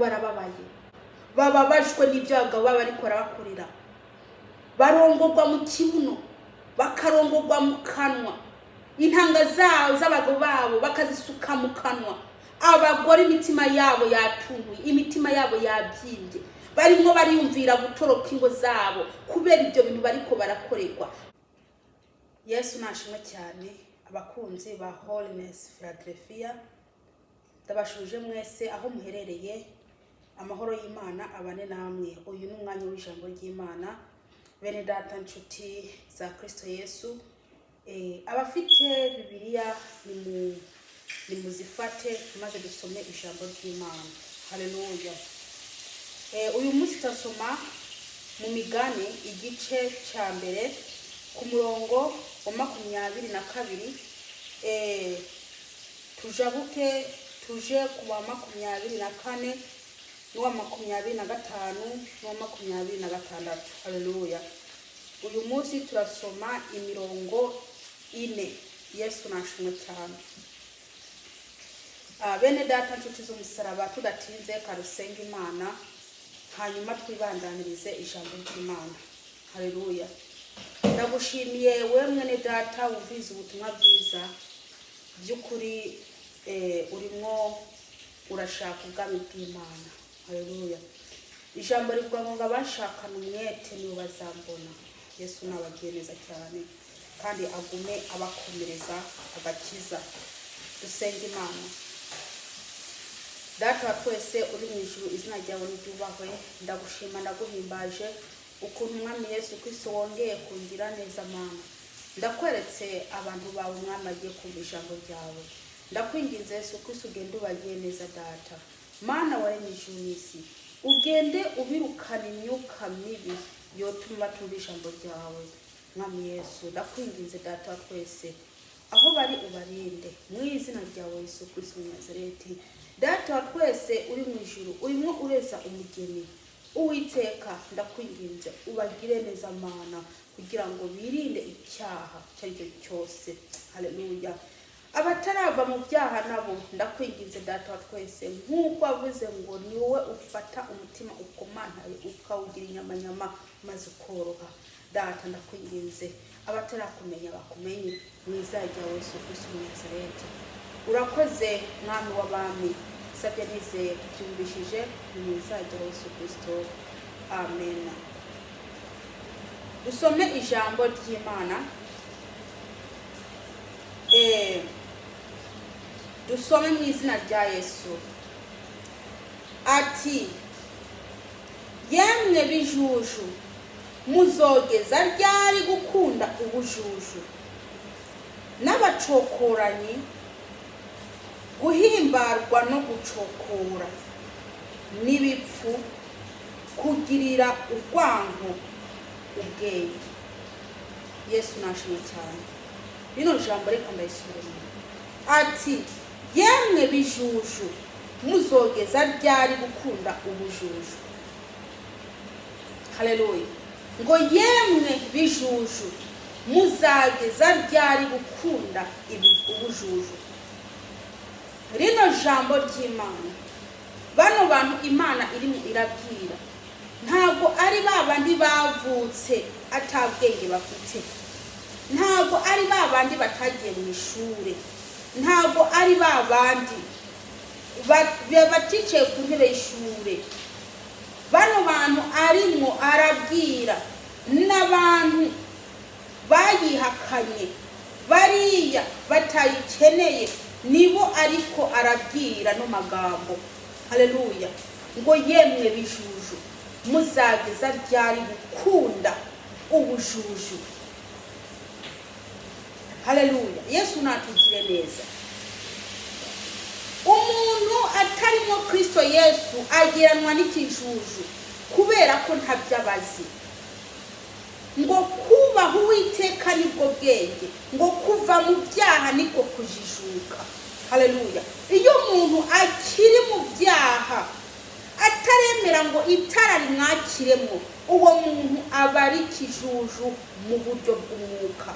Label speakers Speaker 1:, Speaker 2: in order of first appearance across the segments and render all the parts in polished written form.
Speaker 1: barababaye, bababajwe n'ibyo abagabo baba bariko barabakorera. Barongorwa mu kibuno, bakarongorwa mu kanwa, intanga zabo z'abagabo babo bakazisuka mu kanwa. Abagore imitima yabo yatuntuye, imitima yabo yabyimbye, barimwo bariyumvira gutoroka ingo zabo kubera ibyo bintu bariko barakorerwa. Yesu nashimwe cyane. Abakunzi ba Holiness Philadelphia, ndabashuje mwese aho muherereye. Amahoro y'Imana abane namwe. Uyu ni umwanya w'ijambo ry'Imana. Bene data, nshuti za Kristo Yesu, abafite Bibiliya nimuzifate maze dusome ijambo ry'Imana. Haleluya! Uyu munsi turasoma mu Migani igice cya mbere ku murongo wa 22, tujabuke tuje ku wa 24 n'uwa 25 n'uwa 26. Haleluya! Uyu munsi turasoma imirongo ine. Yesu nashimwe cyane. Bene data, nshuti z'umusaraba, tudatinze karusenga Imana, hanyuma twibandanirize ijambo ry'Imana. Haleluya! Ndagushimiye we mwene data wumvise ubutumwa bwiza. By'ukuri urimwo urashaka ubwami bw'Imana. Haleluya! Ijambo rivuga ngo abashakana umwete nibo bazambona. Yesu nabagiye neza cyane kandi agume abakomereza agakiza. Dusenga Imana. Data wa twese uri mu ijuru, izina ryawe niryubahwe. Ndagushima, ndaguhimbaje ukuntu Umwami Yesu Kristo wongeye kungira neza. Mana, ndakweretse abantu bawe, Umwami, agiye kumva ijambo ryawe. Ndakwinginze Yesu Kristo, ugende ubagiye neza. Data Mana waremye ijuru n'isi, ugende ubirukana imyuka mibi yotuma batumva ijambo ryawe. Mwami Yesu, ndakwinginze, Data wa twese, aho bari ubarinde mu izina ryawe Yesu Kristo wa Nazareti. Data wa twese uri mu ijuru, urimo ureza umugeni. Uwiteka, ndakwinginze ubagire neza Mana, kugira ngo birinde icyaha icyo ari cyo cyose. Haleluya! Abatarava mu byaha nabo ndakwinginze, Data wa twese, nk'uko wavuze ngo ni wowe ufata umutima ukomantaye ukawugira inyamanyama maze ukoroha. Data, ndakwinginze abatarakumenya bakumenye mu izina rya Yesu Kristo wa Nazareti. Urakoze Mwami w'abami, sabye nizeye kubyumvishije, ni mu izina rya Yesu Kristo, amen. Dusome ijambo ry'Imana. Dusome mu izina rya Yesu. Ati: "Yemwe bijuju, muzogeza ryari gukunda ubujuju, n'abacokoranyi guhimbarwa no gucokora, n'ibipfu kugirira urwanko ubwenge?" Yesu nashimwe cyane. Rino jambo reka ndayisubiremo. Ati: "Yemwe bijuju, muzogeza ryari gukunda ubujuju?" Haleluya! Ngo: "Yemwe bijuju, muzageza ryari gukunda ubujuju?" Rino jambo ry'Imana, bano bantu Imana irimo irabwira ntabwo ari ba bandi bavutse atabwenge bafite, ntabwo ari ba bandi batagiye mu ishuri, ntabwo ari ba bandi baticaye ku ntebe y'ishure. Bano bantu arimwo arabwira n'abantu bayihakanye, bariya batayikeneye, nibo ariko arabwira no magambo. Haleluya! Ngo: "Yemwe bijuju, muzageza ryari gukunda ubujuju?" Haleluya! Yesu natugire neza. Umuntu atarimo Kristo Yesu ageranwa n'ikijuju kubera ko ntabyo abazi. Ngo kubaha Uwiteka nibwo bwenge, ngo kuva mu byaha niko kujijuka. Haleluya! Iyo umuntu akiri mu byaha, ataremera ngo itara rimwakiremo, uwo muntu aba ari ikijuju mu buryo bw'umwuka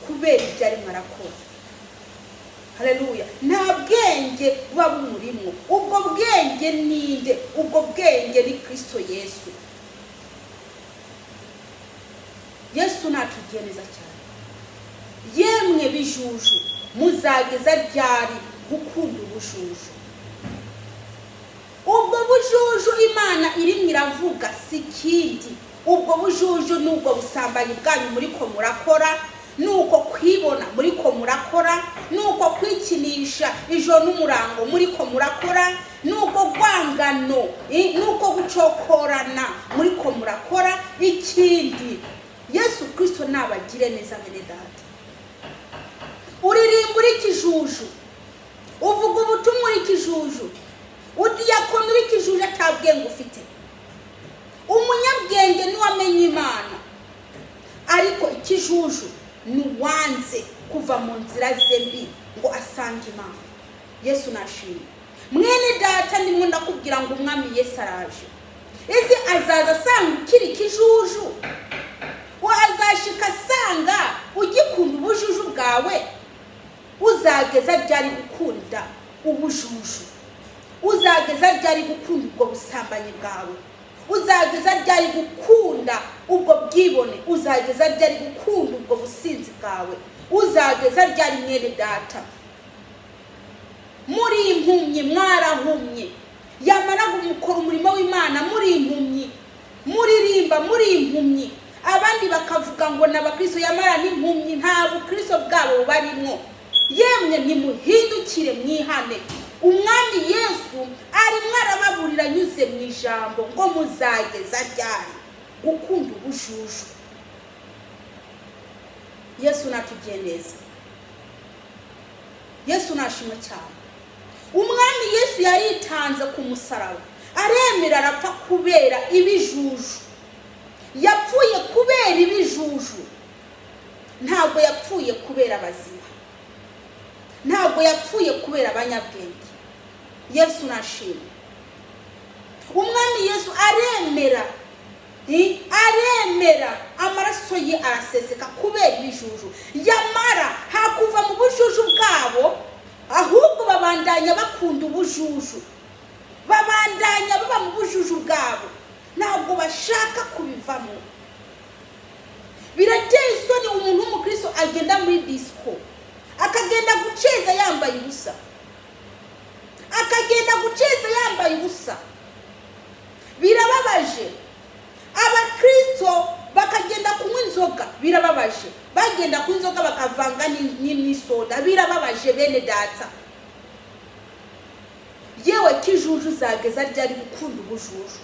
Speaker 1: kubera ibyo arimo arakora. Haleluya! Nta bwenge buba bumurimo. Ubwo bwenge Bwenge ninde? Ubwo bwenge ni Kristo Yesu. Yesu natugiye neza cyane. Yemwe bijuju, muzageza ryari gukunda ubujuju? Ubwo bujuju Imana irimo iravuga si ikindi. Ubwo bujuju ni ubwo busambanyi bwanyu muri ko murakora, ni uko kwibona muri ko murakora, ni uko kwikinisha ijoro n'umurango muri ko murakora, ni uko rwangano, ni uko gucokorana muri ko murakora. Ikindi, Yesu Kristo nabagire neza. Bene data, uririmba uri ikijuju, uvuga ubutumwa uri ikijuju, udiyakona uri ikijuju, atabwenge ufite. Umunyabwenge niwamenya Imana, ariko ikijuju ni uwanze kuva mu nzira ze mbi ngo asange Imana. Yesu nashimwe. Mwene data, ndimo ndakubwira ngo Umwami Yesu araje. Ese azaza asanga ukiri ikijuju? We azashika asanga ugikunda ubujuju bwawe? Uzageza ryari gukunda ubujuju? Uzageza ryari gukunda ubwo busambanyi bwawe? Uzageza ryari gukunda ubwo bwibone? Uzageza ryari gukunda ubwo businzi bwawe? Uzageza ryari, mwene data? Muri impumyi, mwarahumye. Yamara gukora umurimo w'Imana muri impumyi, muririmba muri impumyi, abandi bakavuga ngo ni abakristo, yamara n'impumyi, nta bukristo bwabo bubarimwo. Yemwe, nimuhindukire mwihane. Umwami Yesu arimo arababurira anyuze mu ijambo ngo muzageza ryari gukunda ubujuju? Yesu natugiye neza. Yesu nashimwe cyane. Umwami Yesu yaritanze ku musaraba, aremera arapfa kubera ibijuju. Yapfuye kubera ibijuju, ntabwo yapfuye kubera abazima, ntabwo yapfuye kubera abanyabwenge. Yesu nashimwe. Umwami Yesu aremera, aremera amaraso ye araseseka kubera ibijuju. Yamara hakuva mu bujuju bwabo, ahubwo babandanya bakunda ubujuju, babandanya baba mu bujuju bwabo, ntabwo bashaka kubivamo. Birateye isoni, umuntu w'umukristo agenda muri disco, akagenda guceza yambaye ubusa, akagenda guceza yambaye ubusa. Birababaje. Abakristo bakagenda kunywa inzoga, birababaje. Bagenda kunywa inzoga bakavanga n'isoda, birababaje bene data. Yewe kijuju, uzageza ryari gukunda ubujuju?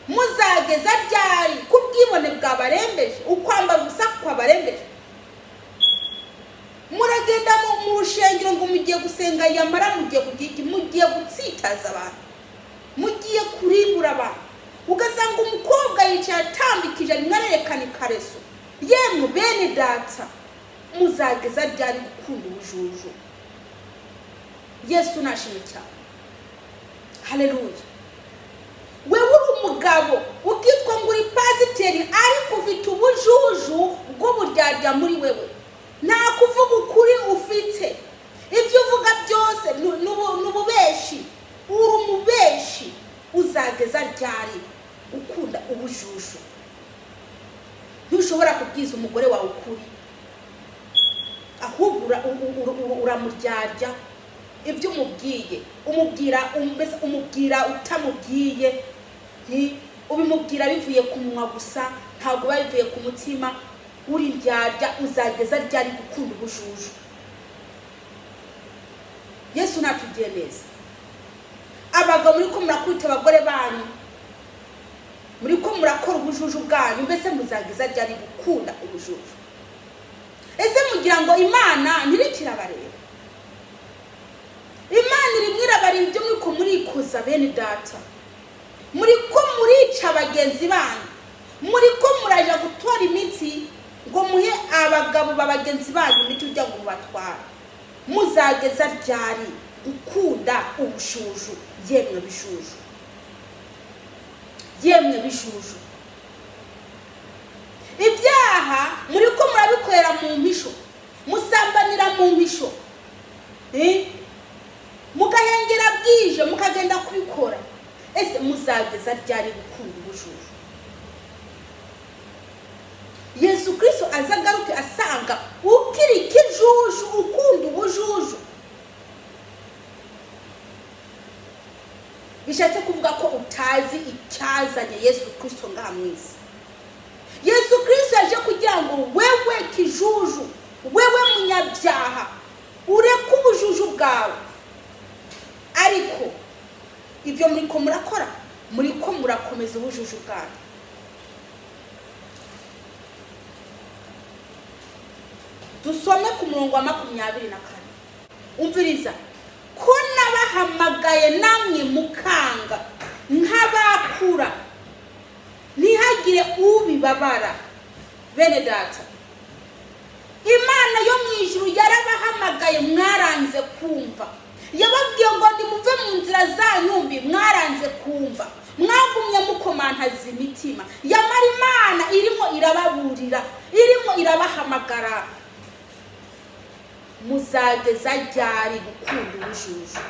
Speaker 1: Muzageza ryari ku bwibone bwabarembeje, ukwambara ubusa kwabarembeje? Muragenda mu rushengero ngo mugiye gusenga, yamara mugiye kugira iki? Mugiye gutsitaza abantu, mugiye kurimbura abantu. Ugasanga umukobwa yicaye atambikije, arimo arerekana ikareso. Yemwe bene data, muzageza ryari gukunda ubujuju? Yesu nashimwe cyane. Haleluya. Wewe uri umugabo, ukitwa ngo uri pasiteri, ariko ufite ubujuju bw'uburyarya muri wewe. Nta kuvuga ukuri ufite, ibyo uvuga byose ni ububeshi, uri umubeshi. Uzageza ryari ukunda ubujuju? Ntushobora kubwiza umugore wawe ukuri, ahubwo uramuryarya. Ibyo umubwiye umubwira, mbese umubwira utamubwiye, ubimubwira bivuye ku munwa gusa, ntabwo biba bivuye ku mutima. Uri indyarya. Uzageza ryari gukunda ubujuju? Yesu natugiye neza. Abagabo, muri ko murakubita abagore banyu, muri ko murakora ubujuju bwanyu. Mbese muzageza ryari gukunda ubujuju? Ese mugira ngo Imana ntirikirabareba? Imana irimwo irabareba ibyo muri ko murikuza. Bene data, muri ko murica bagenzi banyu, muri ko muraja gutora imiti ngo muhe abagabo ba bagenzi banyu imiti ujya ngo mubatware. Muzageza ryari gukunda ubushuju? Yemwe bishuju, yemwe bishuju, ibyaha muri ko murabikorera mu mpisho, musambanira mu mpisho. Mugahisha. bwije mukagenda kubikora. Ese muzageza ryari gukunda ubujuju? Yesu Kristo azagaruke asanga ukiri ikijuju, ukunda ubujuju. Bishatse kuvuga ko utazi icyazanye Yesu Kristo ngaha mu isi. Yesu Kristo yaje kugira ngo wewe kijuju, wewe munyabyaha, ureke ubujuju bwawe. Ariko ibyo muriko murakora, muriko murakomeza ubujuju bwanyu. Dusome ku murongo wa 24. Umviriza: ko nabahamagaye namwe mukanga nk'abakura, ntihagire ubibabara. Bene data, Imana yo mu ijuru yarabahamagaye, mwaranze kumva. Yababwiye ngo nimuve mu nzira zanyu mbi, mwaranze kumva. Mwagumye mukomantaza imitima. Yamara Imana irimo irababurira, irimo irabahamagara. Muzageza ryari gukunda ubujuju?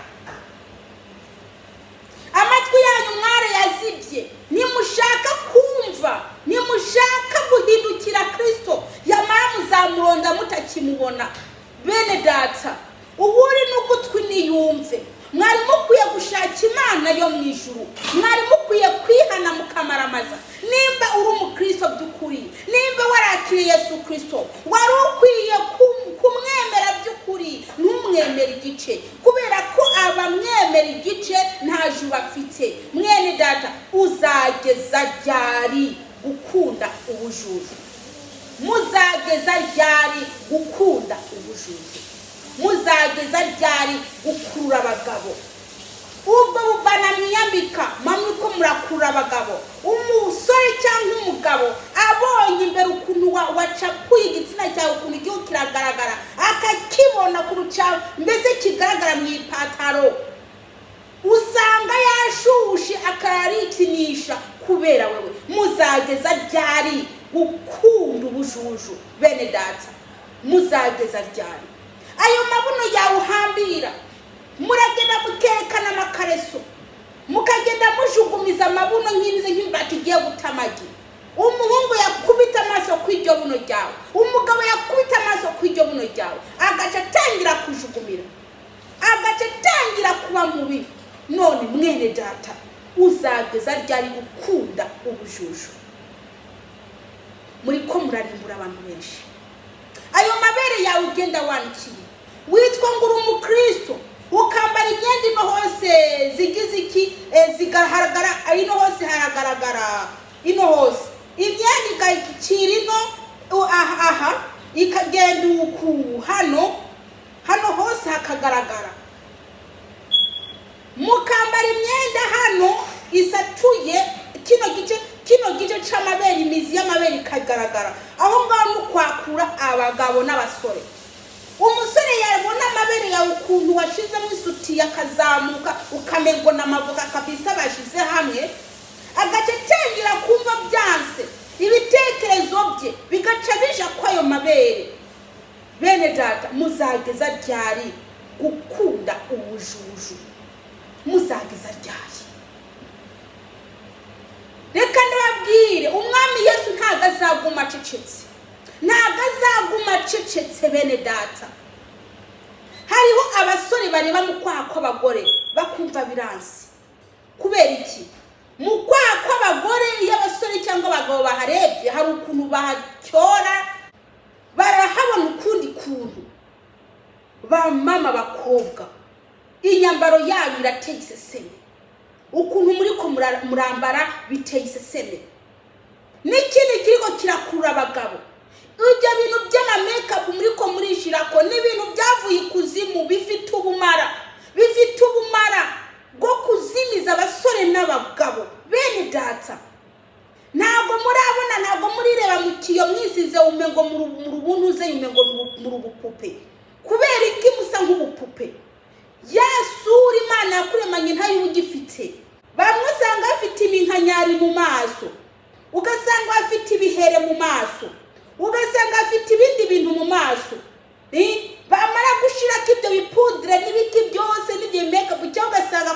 Speaker 1: Amatwi yanyu mwarayazibye, ntimushaka kumva, ntimushaka guhindukira Kristo. Yamara muzamuronda mutakimubona. Bene data, uwuri n'ugutwi niyumve. Mwari mukwiye gushaka Imana yo mu ijuru, mwari mukwiye kwihana mukamaramaza. Nimba uri umukristo by'ukuri, nimba warakiriye Yesu Kristo, wari ukwiye kumwemera by'ukuri, ntumwemere igice, kubera ko abamwemera igice nta juru bafite. Mwene data, uzageza ryari gukunda ubujuju? Muzageza ryari gukunda ubujuju? Muzageza ryari gukurura abagabo? Ubwo bubana mwiyambika, mamwe ko murakurura abagabo. Umusore cyangwa umugabo abonye imbere ukuntu wacapuye igitsina cyawe, ukuntu igihugu kiragaragara, akakibona kuruca mbese kigaragara mu ipataro, usanga yashushe akarikinisha kubera wewe. Muzageza ryari gukunda ubujuju? Bene data, muzageza ryari? Ayo mabuno yawe uhambira, muragenda mukerekana amakareso, mukagenda mujugumiza amabuno nk'inzi nk'imbata igiye guta amagi. Umuhungu yakubita amaso ku iryo buno ryawe, umugabo yakubita amaso ku iryo buno ryawe, agaca atangira kujugumira, agaca atangira kuba mubi. None mwene data, uzageza ryari gukunda ubujuju? Muriko murarimbura abantu benshi. Ayo mabere yawe ugenda wanikiye, witwa ngo uri umukristo, ukambara imyenda ino hose zigize iki, zigaragara ino hose, haragaragara ino hose, imyenda igacira ino aha, ikagenda uku hano hano hose hakagaragara. Mukambara imyenda hano isatuye, kino gice c'amabere, imizi y'amabere ikagaragara. Aho ngaho nukwakura abagabo n'abasore. Umusore yabona amabere yawe ukuntu washizemo isutiye akazamuka, ukamengo n'amavuka kabisa bashize hamwe, agaca atangira kumva byanse, ibitekerezo bye bigaca bija kwayo mabere. Bene data, muzageza ryari gukunda ubujuju? Muzageza ryari? Reka ndababwire, umwami Yesu ntago azaguma acecetse, ntago azaguma acecetse. Bene data, hariho abasore bareba mu kwaha kw'abagore bakumva biransi. Kubera iki? Mu kwaha kw'abagore iyo abasore cyangwa abagabo baharebye, hari ukuntu bahacyora, barahabona ukundi kuntu. Ba mama bakobwa, inyambaro yanyu irateye iseseme. Ukuntu muriko murambara biteye iseseme. N'ikindi kiriko kirakurura abagabo, ibyo bintu by'ama-makeup muriko murishirako ni ibintu byavuye ikuzimu, bifite ubumara, bifite ubumara bwo kuzimiza abasore n'abagabo. Bene data, ntabwo murabona, ntabwo murireba mu kiyo mwisize umengo mu rubuntuze, umengo mu rubupupe. Kubera iki musa nk'ubupupe? Ya sura Imana yakuremanye ntayo ugifite. Bamwe usanga bafite iminkanyari mu maso, ugasanga bafite ibihere mu maso, ugasanga bafite ibindi bintu mu maso. Bamara gushirako ibyo bipudre n'ibiki byose n'ibyo makeup, cyangwa ugasanga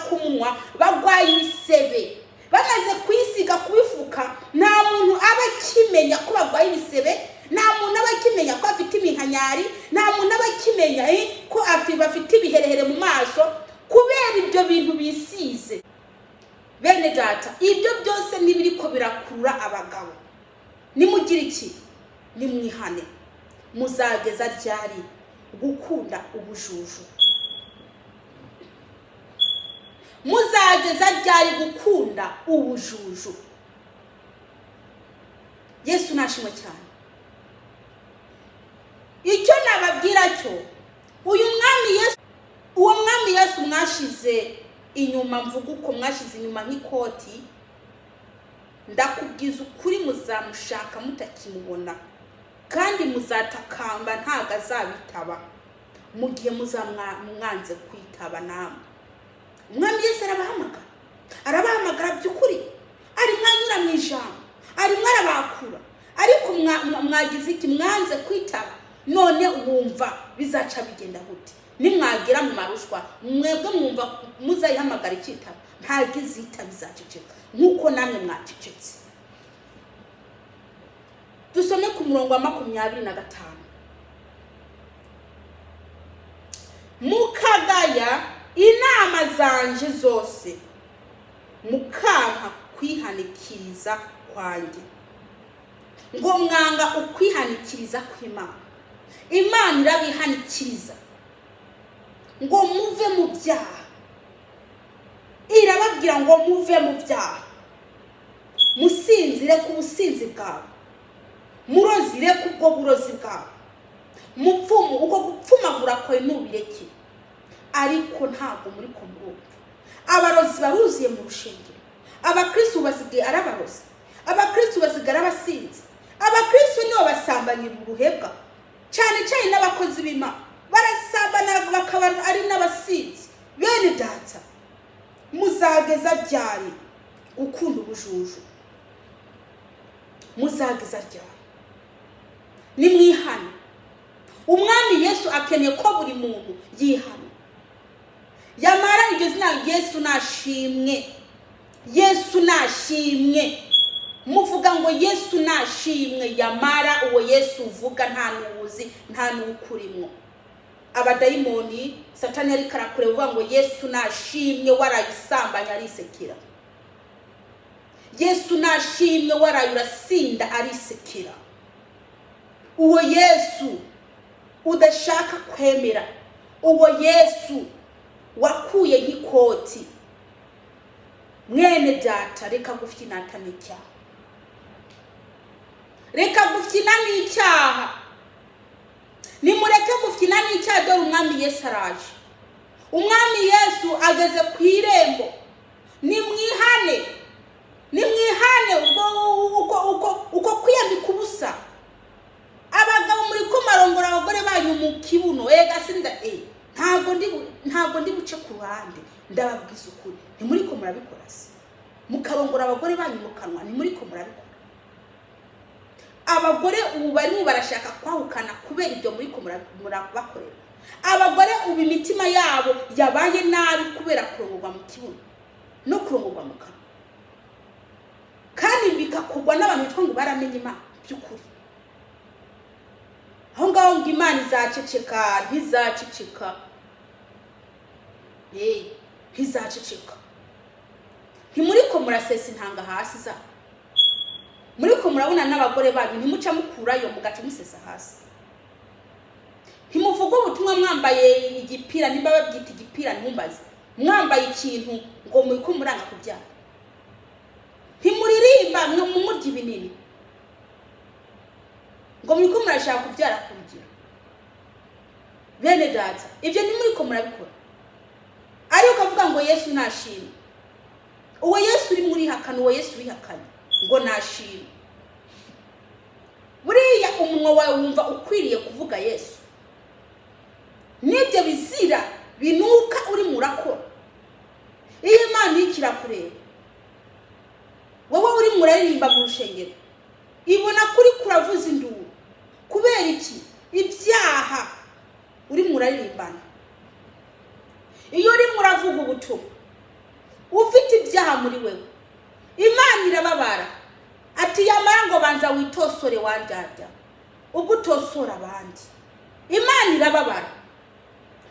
Speaker 1: maso kubera ibyo bintu bisize. Bene data, ibyo byose n'ibiriko birakurura abagabo. Nimugire iki? Nimwihane. Muzageza ryari gukunda ubujuju? Muzageza ryari gukunda ubujuju? Yesu nashimwe cyane. Icyo nababwira cyo, uyu mwami Yesu, uwo mwami Yesu mwashize inyuma, mvuga uko mwashize inyuma nk'ikoti, ndakubwiza ukuri muzamushaka mutakimubona, kandi muzatakamba ntago azabitaba mu gihe muzamwanze kwitaba namwe. Umwami Yesu arabahamagara, arabahamagara by'ukuri, arimo anyura mu ijambo, arimo arabakura, ariko mwagize iki? Mwanze kwitaba. None wumva bizaca bigenda gute? Nimwagera mu marushwa, mwebwe mwumva muzayihamagara ikitaba? Ntabwo izita, bizaceceka nk'uko namwe mwacecetse. Dusome ku murongo wa 25. Mukagaya inama zanje zose, mukanka kwihanikiriza kwanjye. Ngo mwanga ukwihanikiriza kw'Imana. Imana irabihanikiriza ngo muve mu byaha, irababwira ngo muve mu byaha, musinzire ku businzi bwawe, murozire ku bwo burozi bwawe, mupfumu uko gupfumagura kwawe nubireke. Ariko ntabwo muri ko murumva. Abarozi baruzuye mu rushengero, abakristu basigaye ari abarozi, abakristu basigaye ari abasinzi, abakristu nibo basambanyi uruhebwa, cyane cyane n'abakozi b'Imana barasambana bakaba ari n'abasinzi. Bene data, muzageza ryari gukunda ubujuju? Muzageza ryari? Nimwihane. Umwami Yesu akeneye ko buri muntu yihana. Yamara iryo zina Yesu nashimwe, Yesu nashimwe, muvuga ngo Yesu nashimwe, yamara uwo Yesu uvuga nta n'uwuzi, nta n'uwukurimo. Abadayimoni Satani ariko arakureba uvuga ngo Yesu nashimwe, warayisambanya arisekera. Yesu nashimwe, waraye urasinda arisekera. Uwo Yesu udashaka kwemera, uwo Yesu wakuye nk'ikoti, mwene data, reka gufyinata n'icyaha, reka gufyina n'icyaha, nimureke gufyina n'icyaha. Dore umwami Yesu araje, umwami Yesu ageze ku irembo. Nimwihane, nimwihane uko kwiyambika ubusa. Abagabo muri ko marongora abagore banyu mu kibuno, ega sinda ntabwo ndi buce ku ruhande, ndababwiza ukuri. Ntimuri ko murabikora se? Mukarongora abagore banyu mu kanwa, ntimuri ko murabikora? Abagore ubu barimo barashaka kwahukana kubera ibyo muri ko murabakorera. Abagore ubu imitima yabo yabaye nabi kubera kurongorwa mu kibuno no kurongorwa mu kanwa, kandi bikakorwa n'abantu bitwa ngo baramenye Imana by'ukuri. Aho ngaho ngo Imana izaceceka, ntizaceceka, ntizaceceka. Ntimuri ko murasesa intanga hasi za muri ko murabona n'abagore banyu, ntimuca mukurayo mugaca musesa hasi. Ntimuvuga ubutumwa mwambaye igipira, nimba babyita igipira ntumbaze, mwambaye ikintu ngo muri ko muranga kubyara. Ntimuririmba mumurya ibinini ngo muri ko murashaka kubyara ku rugero. Bene data, ibyo ntimuri ko murabikora, ariko ukavuga ngo Yesu nashimwe. Uwo Yesu urimo urihakana, uwo Yesu urihakana ngo nashimwe. Buriya umunwa wawe wumva ukwiriye kuvuga Yesu, n'ibyo bizira binuka urimo urakora. Iyo Imana ikirakureba wowe urimo uraririmba mu rushengero, ibona kuri kuravuza induru. Kubera iki? Ibyaha urimo uraririmbana. Iyo urimo uravuga ubutumwa ufite ibyaha muri wewe, Imana irababara. Ati yamara ngo banza witosore wandyarya, ubwo utosora abandi. Imana irababara.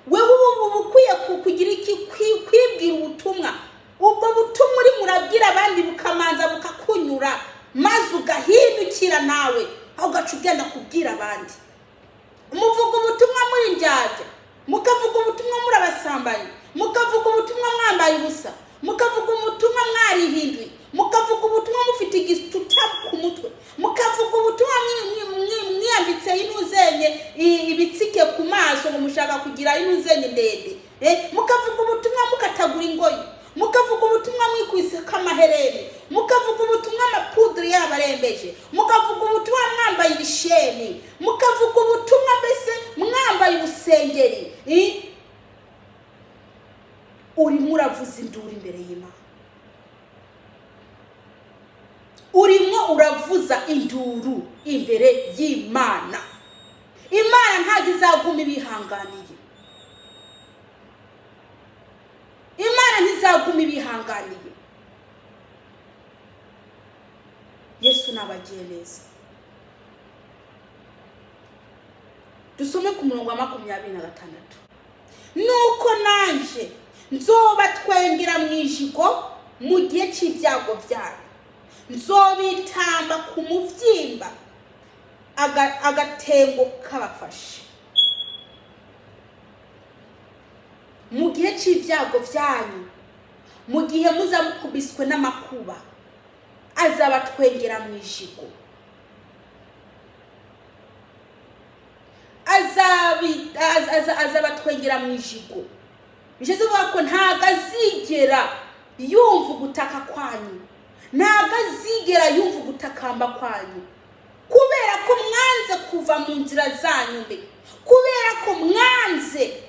Speaker 1: Wewe ubu ukwiye kugira iki? Kwibwira ubutumwa. Ubwo butumwa urimo urabwira abandi bukamanza bukakunyura, maze ugahindukira nawe aho ugaca ugenda kubwira abandi. Muvuga ubutumwa muri indyarya, mukavuga ubutumwa muri abasambanyi, mukavuga ubutumwa mwambaye ubusa, mukavuga ubutumwa mwarihinduye, mukavuga ubutumwa mufite igituta ku mutwe, mukavuga ubutumwa mwiyambitse inuzenye ibitsike ku maso ngo mushaka kugira inuzenye ndende, mukavuga ubutumwa mukatagura ingoyi, mukavuga ubutumwa mwikwiseka amaherere, mukavuga ubutumwa amapudiri yabarembeje, mukavuga ubutumwa mwambaye ibisheni, mukavuga ubutumwa mbese mwambaye ubusengeri. Urimo uravuza induru imbere y'Imana, urimo uravuza induru imbere y'Imana. Imana ntabwo izaguma ibihanganiye, Imana ntizaguma ibihanganiye. Yesu nabagiye neza. Dusome ku murongo wa 26. Nuko nanje nzobatwengera mu ijigo mu gihe cy'ibyago byanyu, nzobitamba ku mubyimba agatengo kabafashe. Mu gihe cy'ibyago byanyu, mu gihe muzamukubiswe n'amakuba, azabatwengera mu ijigo, azabatwengera mu ijigo. Bishatse kuvuga ko ntabwo azigera yumva ugutaka kwanyu, ntabwo azigera yumva ugutakamba kwanyu, kubera ko mwanze kuva mu nzira zanyu mbi, kubera ko mwanze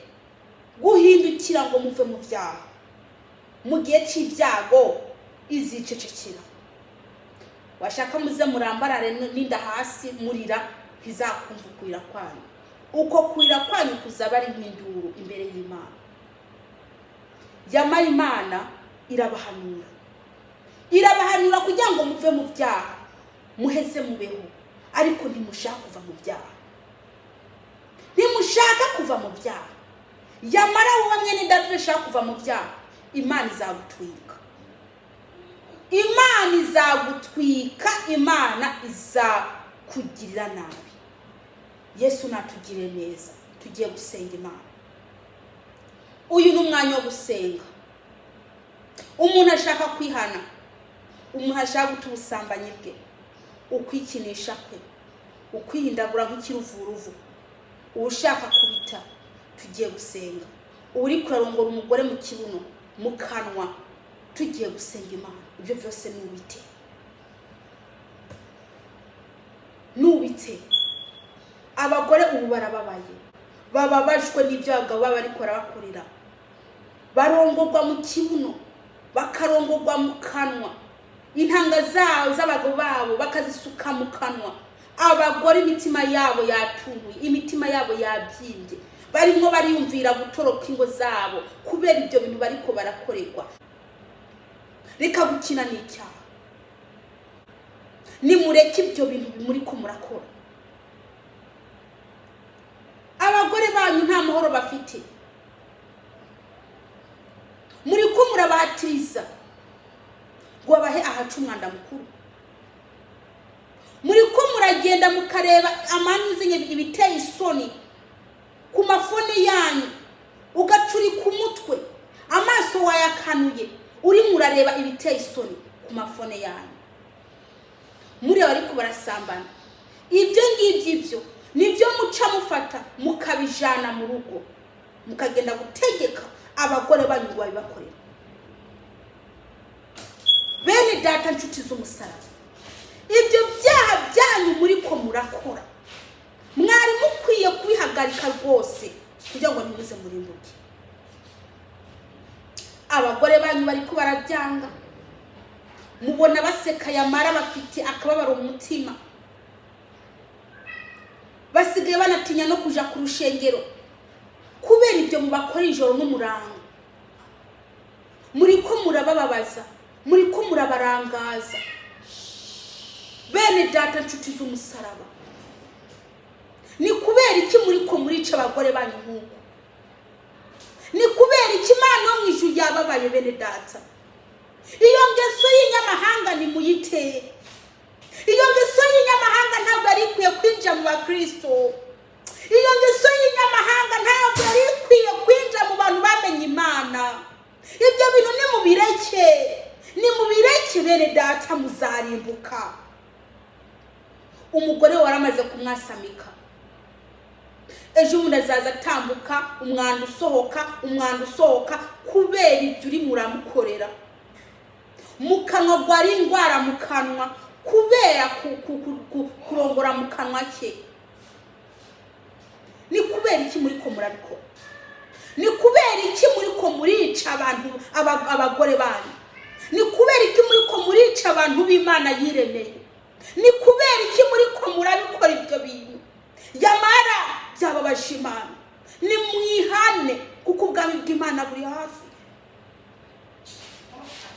Speaker 1: guhindukira ngo muve mu byaha. Mu gihe cy'ibyago izicecekera. Washaka muze murambarare n'inda hasi murira, ntizakumva ukurira kwanyu. Uko kurira kwanyu kuzaba ari nk'induru imbere y'Imana. Yamara Imana irabahanura, irabahanura kugira ngo muve mu byaha, muheze mubeho. Ariko ntimushaka kuva mu byaha, ntimushaka kuva mu byaha. Yamara wowe mwene data udashaka kuva mu byaha, Imana izagutwika, Imana izagutwika, Imana izakugirira nabi. Yesu natugire neza. Tugiye gusenga Imana. Uyu ni umwanya wo gusenga. Umuntu ashaka kwihana, umuntu ashaka guta ubusambanyi bwe, ukwikinisha kwe, ukwihindagura nk'ikiruvuruvu, ushaka kubita. Tugiye gusenga. Uri kurarongora umugore mu kibuno, mu kanwa, tugiye gusenga Imana. Ibyo byose nubite, nubite. Abagore ubu barababaye, bababajwe n'ibyo abagabo baba bariko barabakorera. Barongorwa mu kibuno, bakarongorwa mu kanwa, intanga zabo z'abagabo babo bakazisuka mu kanwa. Abagore imitima yabo yatunguye, imitima yabo yabyimbye, barimo bariyumvira gutoroka ingo zabo kubera ibyo bintu bariko barakorerwa. Reka gukina n'icyaha, nimureke ibyo bintu bimuriko murakora. Abagore banyu nta mahoro bafite, muriko murabatiriza ngo babahe ahaca umwanda mukuru. Muriko muragenda mukareba amanuzenye ibiteye isoni ku mafone yanyu, ugacurika umutwe, amaso wayakanuye, urimo urareba ibiteye isoni ku mafone yanyu. Muri ariko barasambana. Ibyo ngibyo ibyo nibyo muca mufata mukabijana mu rugo, mukagenda gutegeka abagore banyu ngo babibakorere. Bene data nshuti z'umusaraba, ibyo byaha byanyu muriko murakora mwari mukwiye kubihagarika rwose kugira ngo ntimuze murimbuke. Abagore banyu bariko barabyanga, mubona baseka yamara bafite akababaro mu mutima, basigaye banatinya no kuja ku rushengero kubera ibyo mubakora ijoro n'umurango. Muriko murabababaza, muriko murabarangaza. Bene data nshuti z'umusaraba, ni kubera iki muriko murica abagore banyu nk'uko? Ni kubera iki Imana yo mu ijuru yababaye bene data? Iyo ngeso y'inyamahanga nimuyiteye. Iyo ngeso y'inyamahanga ntabwo yari ikwiye kwinjira mu bakristo. Iyo ngeso y'inyamahanga ntabwo yari ikwiye kwinjira mu bantu bamenye Imana. Ibyo bintu nimubireke, nimubireke bene data, muzarimbuka. Umugore we waramaze kumwasamika, ejo bundi azaza atambuka umwanda usohoka, umwanda usohoka kubera ibyo uri muramukorera mu kanwa. Rwari indwara mu kanwa kubera kurongora mu kanwa ke. Ni kubera iki muri ko murabikora? Ni kubera iki muri ko murica abantu abagore banyu? Ni kubera iki muri ko murica abantu b'Imana yiremeye? Ni kubera iki muri ko murabikora ibyo bintu? Yamara byababaje Imana. Nimwihane kuko ubwami bw'Imana buri hafi.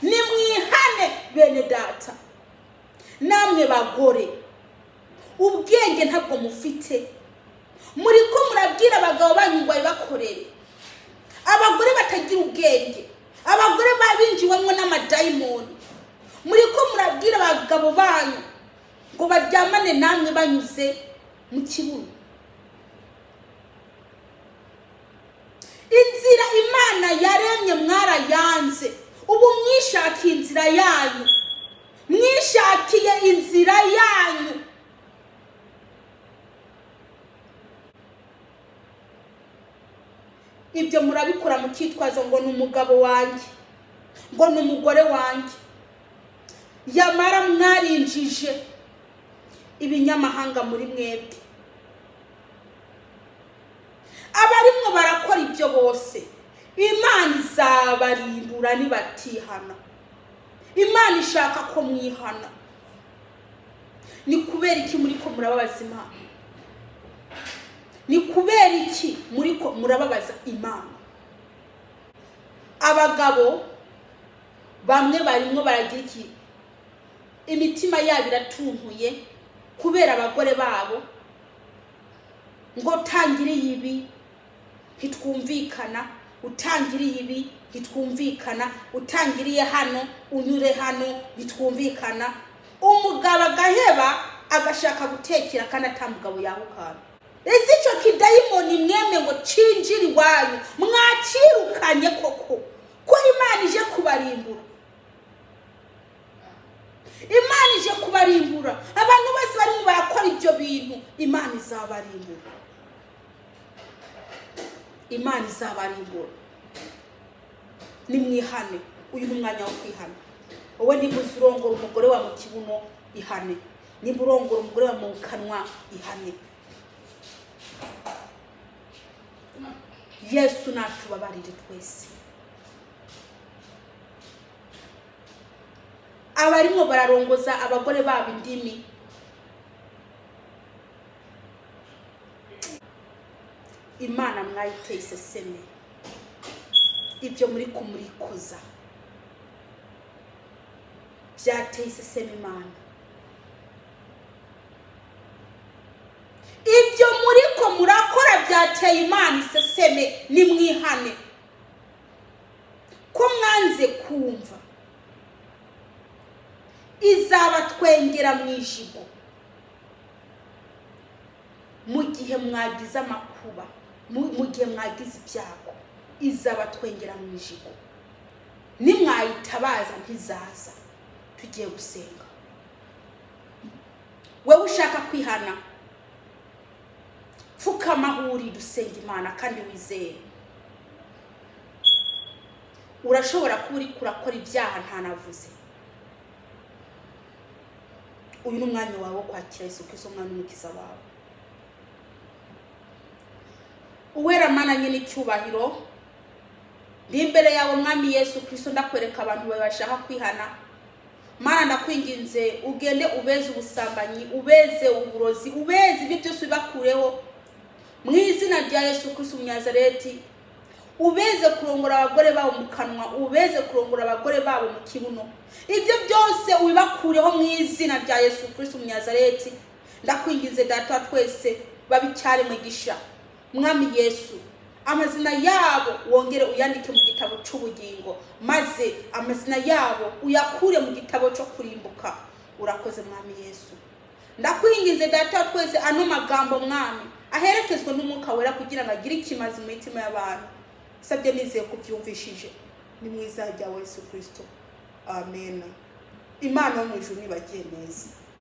Speaker 1: Nimwihane bene data. Namwe bagore, ubwenge ntabwo mufite. Muri ko murabwira abagabo banyu ngo babibakorere. Abagore batagira ubwenge, abagore babinjiwemo n'amadayimoni, muri ko murabwira abagabo banyu ngo baryamane namwe banyuze mu kibuno. Inzira Imana yaremye mwarayanze, ubu mwishakiye inzira yanyu, mwishakiye inzira yanyu. Ibyo murabikora mukitwaza ngo ni umugabo wanjye, ngo ni umugore wanjye. Yamara mwarinjije ibinyamahanga muri mwebwe. Abarimwo barakora ibyo bose, Imana izabarimbura nibatihana. Imana ishaka ko mwihana. Ni kubera iki muri ko murababaza Imana? Ni kubera iki muri ko murababaza Imana? Abagabo bamwe barimwo baragira iki, imitima yabo iratuntuye kubera abagore babo, ngo tangiriye ibi ntitwumvikana, utangiriye ibi ntitwumvikana, utangiriye hano unyure hano ntitwumvikana. Umugabo agaheba agashaka gutekera kandi atamugabo yahukana. Ese icyo kidayimoni mwemwe ngo cinjire iwanyu mwakirukanye koko? Ko Imana ije kubarimbura, Imana ije kubarimbura. Abantu bose barimo barakora ibyo bintu, Imana izabarimbura, Imana izabarimbura. Nimwihane, uyu ni umwanya wo kwihana. Wowe niba uzi urongora umugore wa mu kibuno, ihane. Niba urongora umugore wa mu kanwa, ihane. Yesu natubabarire twese. Abarimo bararongoza abagore babo indimi, Imana mwayiteye iseseme. Ibyo muri kumurikoza byateye iseseme Imana. Ibyo muri ko murakora byateye Imana iseseme. Nimwihane ko mwanze kumva. Izabatwengera mu ijigo mu gihe mwagize amakuba, mu gihe mwagize ibyago, izabatwengera mu ijigo. Nimwayitabaza ntizaza. Tugiye gusenga. Wewe ushaka kwihana, pfukama aho uri, dusenga Imana kandi wizere. Urashobora kuba uri kurakora ibyaha ntanavuze. Uyu ni umwanya wawe wo kwakira Yesu Kristo umwana n'umukiza wawe. Uwera Mana nyine icyubahiro, ndi imbere yawe Mwami Yesu Kristo, ndakwereka abantu bawe bashaka kwihana. Mana ndakwinginze ugende ubeze ubusambanyi, ubeze uburozi, ubeze ibyo byose ubibakureho mu izina rya Yesu Kristo Umunyazareti. Ubeze kurongora abagore babo mu kanwa, ubeze kurongora abagore babo mu kibuno, ibyo byose ubibakureho mu izina rya Yesu Kristo Umunyazareti. Ndakwinginze Data wa twese, babe icyaremwe gisha. Mwami Yesu, Amazina yabo wongere uyandike mu gitabo cy'ubugingo, maze amazina yabo uyakure mu gitabo cyo kurimbuka. Urakoze, Mwami Yesu. Ndakwinginze, Data wa twese, ano magambo, Mwami, aherekezwe n'Umwuka Wera kugira ngo agire ikimazi mu mitima y'abantu. Sabye nizeye kubyumvishije, ni mu izina rya Yesu Kirisito, amen. Imana yo mu ijuru nibagiye neza.